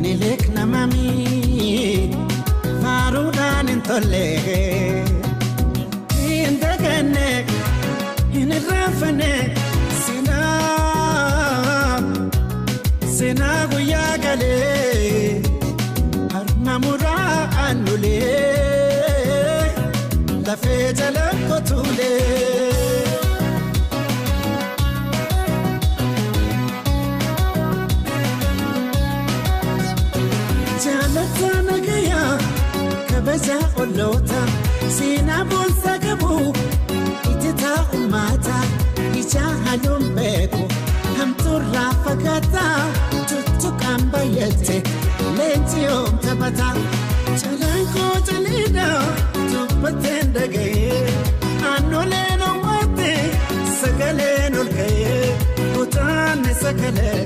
Minilik namami faaruudhaan hin tolle. Hin daganne, hin irraanfanne seenaa, seenaa guyyaa galee harma muraa aannulee lafee jala kotuulee. Jaalata nagayaa kabaja olloota seenaa boonsaa qabu itti taa'ummaata ija halluun beeku hamtuurraa fagaataa tuttuqaan bayyate leenji yoom taphata jalaan koo jaliidha dubbateen dhaga'ee aannoleen owwaate sagaleen ol ka'ee kutaanni sagalee